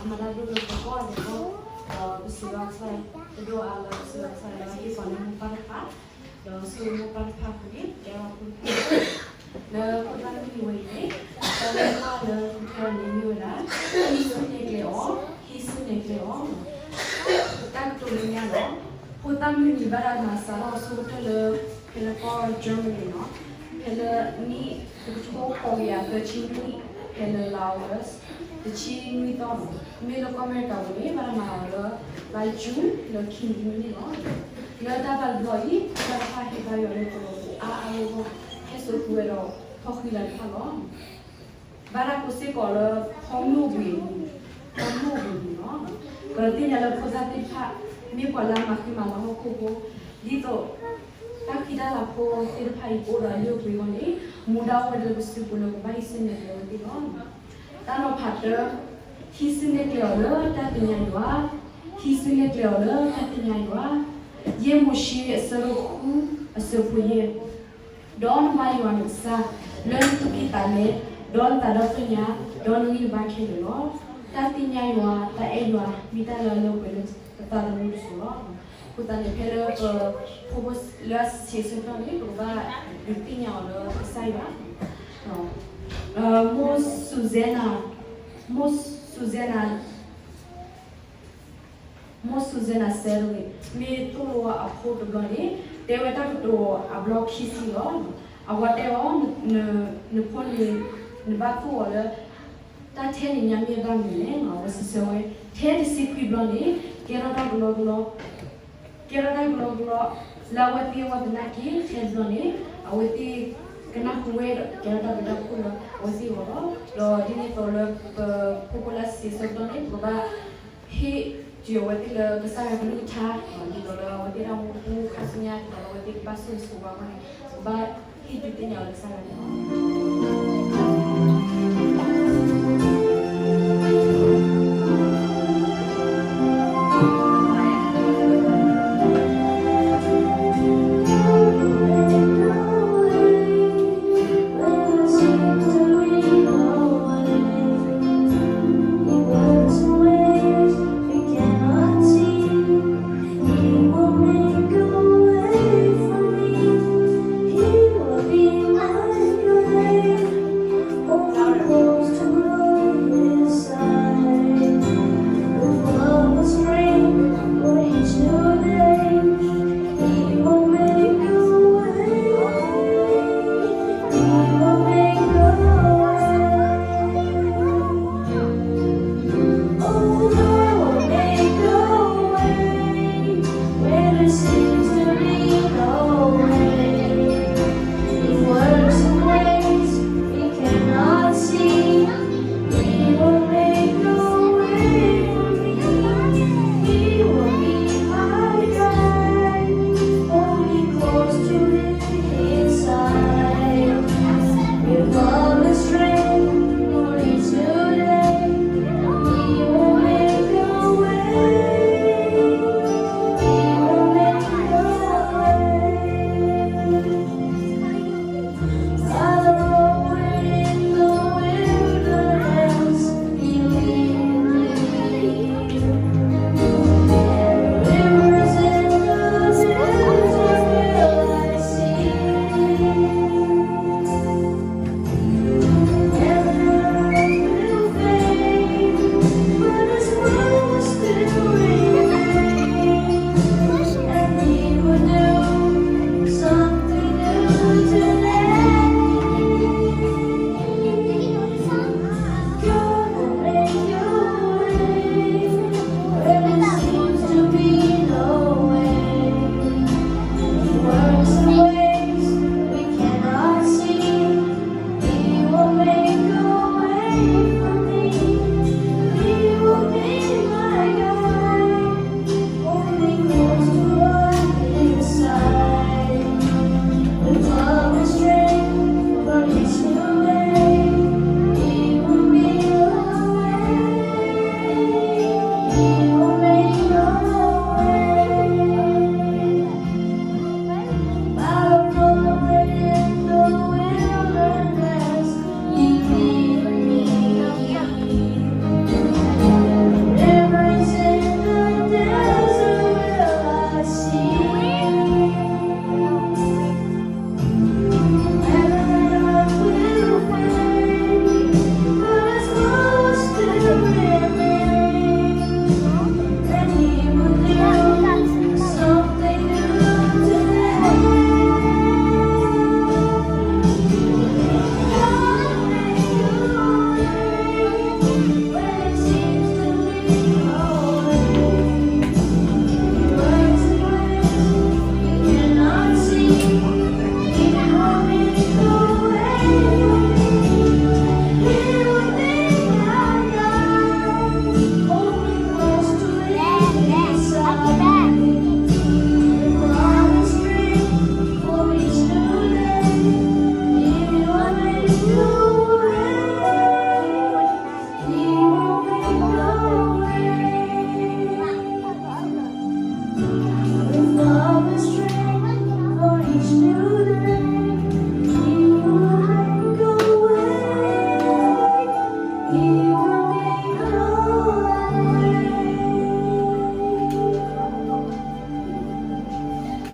အမၤတၢ်ဒိၣ်လၢပကီၢ်အဂီၢ်, ဒီးပစံးဘျုးကစၢ်ယွၤ, ပဒိၣ်အါလၢကစၢ်ယွၤလၢဟ့ၣ်ပှၤလၢမိၢ်ပၢ်တဖၣ်, ဒီးဆူမိၢ်ပၢ်တဖၣ်အဃိန့ၣ် ကဲထီၣ်ဖိတဖၣ် လၢဖိသၣ်မုၢ်နံၤဝဲအံၤန့ၣ်, တၢ်လၢပှၤလၢကထၢန့ၣ်မ့ၢ်ဝဲဒၣ်, ဟံးစုနဲၣ်ကျဲအီၤ, ဟံးစုနဲၣ်ကျဲအီၤ, တၢ်ကတိၤလၢညါလီၤ. ဖိသၣ်မုၢ်နံၤဘၣ်တၢ်မၤစးထီၣ်အဆိကတၢၢ်လၢ ဖဲလၢကီၢ် Germany န့ၣ်လီၤ. ဖဲလၢနံၣ်တကထိဃိးကယၤသၢဆံနွံ, ဖဲလၢလါအီကူး တဆံနွံသီလီၤ. မ့ၢ်လၢကီၢ်အမဲရကၤပူၤန့ၣ် ဘၣ်တၢ်မၤအီၤလၢ လါယူၤလၢခံနွံနံၣ်န့ၣ်လီၤ. လၢတၢ်ဘၣ်တဘျီအံၤ ဖိသၣ်တဖၣ်ဟ့ၣ်ဘါယွၤလၢပှၤအါအါဂီၢ်ဂီၢ်, ဟဲစိာ်ဃုာ်ဝဲဒီးဖီဃံလၤတဖၣ်လီၤ. ဘၣ်တၢ်ကိးစ့ၢ်ကီးလၢဖီမိၢ်ပူၤ, ဖီမိၢ်ပူၤန့ၣ်လီၤ. ပသ့ၣ်ညါလၢဖိသၣ်သ့ၣ်တဖၣ် မ့ၢ်ပှၤလၢအမၤဃံမၤလၤဟီၣ်ခိၣ်ဖိ, ဒ်သိး တၢ်ဖံးတၢ်လၤဖိသ့ၣ်တဖၣ်အံၤ ကအိၣ်ဒီးအလုၢ်အပှ့ၤအဂီၢ်န့ၣ်, မူဒါအိၣ်ဝဲလၢပစုပူၤလၢကဘၣ်ဟံးစုနဲၣ်ကျဲအဝဲသ့ၣ်လီၤ. တၢ်နီၤဖးတၢ, ဟံးစုနဲၣ်ကျဲအီၤလၢတၢ်သ့ၣ်ညါယွၤ, ဟံးစုနဲၣ်ကျဲအီၤလၢတၢ်သ့ၣ်ညါယွၤ, ယဲၢ်မိၤၡ့အဆၢဒိၣ်ဃုအဆၢဖိယဲၢ် ဒီးနဘါယွၤနကစၢ် လၢနသူၣ်ကံၢ်သးလဲ, ဒီးနသးဒီဖျၢၣ်ညါ, ဒီးနဂံၢ်နဘါခဲလၢာ်လီၤ. တၢ်သ့ၣ်ညါယွၤ, တၢ်အဲၣ်ယွၤ မ့ၢ်တၢ်လၢအလၢပှဲၤလၢပသးသမူတစိၤလီၤ. အဃိသတးန့ၣ် ဖဲလၢပဖိဖိလၢအဆံးဆံးဆၢကတီၢ်န့ၣ် ပကဘၣ်ဒုးသ့ၣ်ညါအီၤလၢကစၢ်ယွၤ, မိၢ်စူၤစဲနၤ, မိၢ်စူၤစဲနၤ မိၢ်စူၤစဲနၤစဲဒ်န့ၣ် မ့ၢ်သိၣ်လိအဖိတဘျီန့ၣ် တဲဝဲတၢ်ကတိၤအဘျီခံဆံလီၤ. အဝဲတဲအီၤ, နဖိန့ၣ် နဘၣ်သိၣ်အီၤလၢ တၢ်ထဲန့ၣ်ညါမ့ၢ်အဘၣ်မနုၤလဲၣ်. အဝဲစံးဆၢဝဲ, ထဲတဆံခွံဘျီန့ၣ် ကဲထီၣ်တၢ်ကလီကလီ, ကဲထီၣ်တၢ်ကလီကလီ လၢအဝဲသ့ၣ်အဂီၢ်သနာ်က့ ထဲတဘျီန့ၣ် အဝဲသ့ၣ်ကနၢ်ဟူဝဲဒီး ကဲထီၣ်တၢ်ဘျုးတၢ်ဖှိၣ်လၢအဝဲသ့ၣ်အဂီၢ်လီၤ. ဒီးဒ်န့ၣ်အသိးလၢပဖိဖိလၢအဆံးဆံးဆၢကတီၢ်န့ၣ် ပကဘၣ်ဟ့ၣ်တုၤအဝဲသ့ၣ်လၢကစၢ်ယွၤကလုၢ်ကထါ, ဒ်သိးလၢအဝဲသ့ၣ်တၢ်မူပူၤခါဆူညါ ဒ်သိးလၢအဝဲသ့ၣ်ကဘၣ်ဆိၣ်ဂ့ၤဆိၣ်ဝါအဂီၢ်န့ၣ် ပကဘၣ်ဟ့ၣ်ဒုးသ့ၣ်ညါအီၤလၢကစၢ်ယွၤန့ၣ်လီၤ.